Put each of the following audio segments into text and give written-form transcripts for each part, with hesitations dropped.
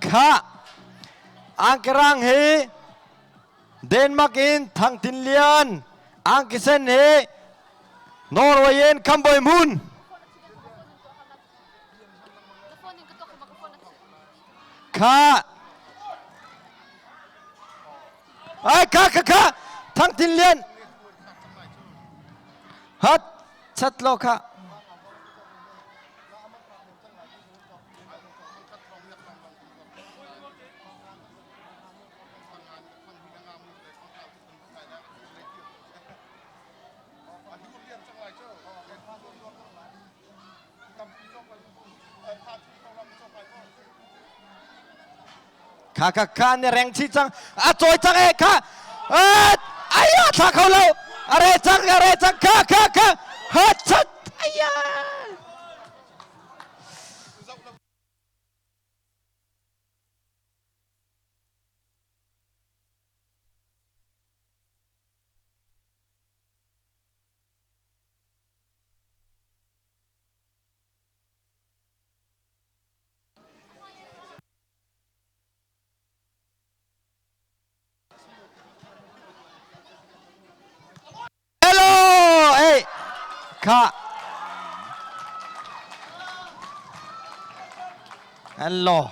Kha angkerang hi Denmark in Thang Tin Lian, angkisen hi Norway in Khambawi Hmun. Kha Ai kha kha kha Thang Tin Lian Hat chat lo kha Kha kha kha ne reng chi cang a cawi cang e kha aya thla kho lo are cang are cang kha kha kha ha chat aya Hello! Hey! Kha. Hello.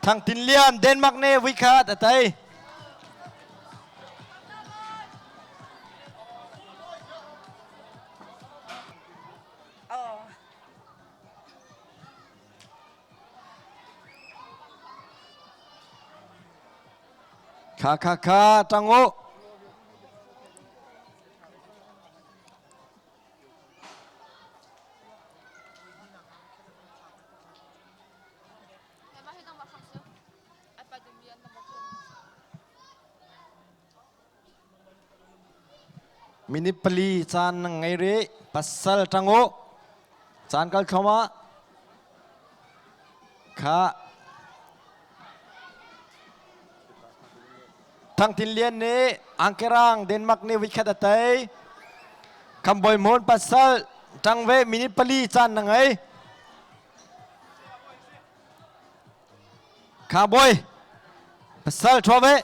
Thang Tin Lian, Denmark ne vui khat atai. Kha kha kha tang u. Minute pali caan na ngei rih. Pasal ṭang u. Caan kal thluahmah. Kha. Thang Tin Lian nih Angkerang Denmark nih vikhat a tei. Khambawi Hmun pasal ṭang ve minute pali caan na ngei. Kha bawi pasal ṭhua ve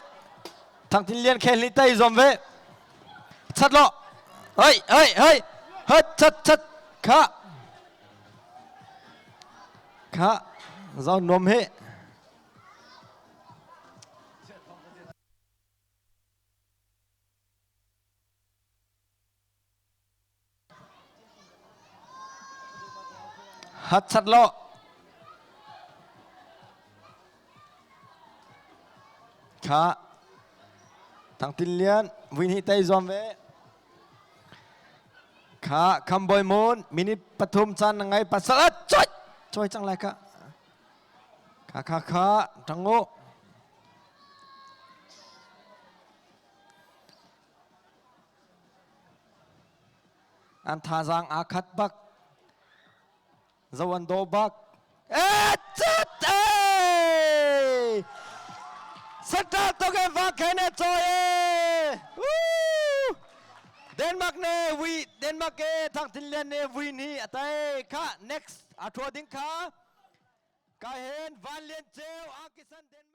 Thang Tin Lian khel nih tei zuam ve chat lo hei hei hei hei chat chat kha kha zau nuam hi Hat chat lo. Kha Thang Tin Lian vui hnih tei zuam ve. Kha Khambawi Mun minute pathum caan na ngei pasal a choi choi cang lai kha. Kha kha kha tang u. An thazaang aa khat bak. Zo an daw bak. Eh, chat eh! Sata toke va khene choi eh! Woo! Denmark ne wi Denmark ke Thang Thin Lian ne vui ni atai kha next a thua ding kha ka hen Van Lian Ceu Akisan Denmark.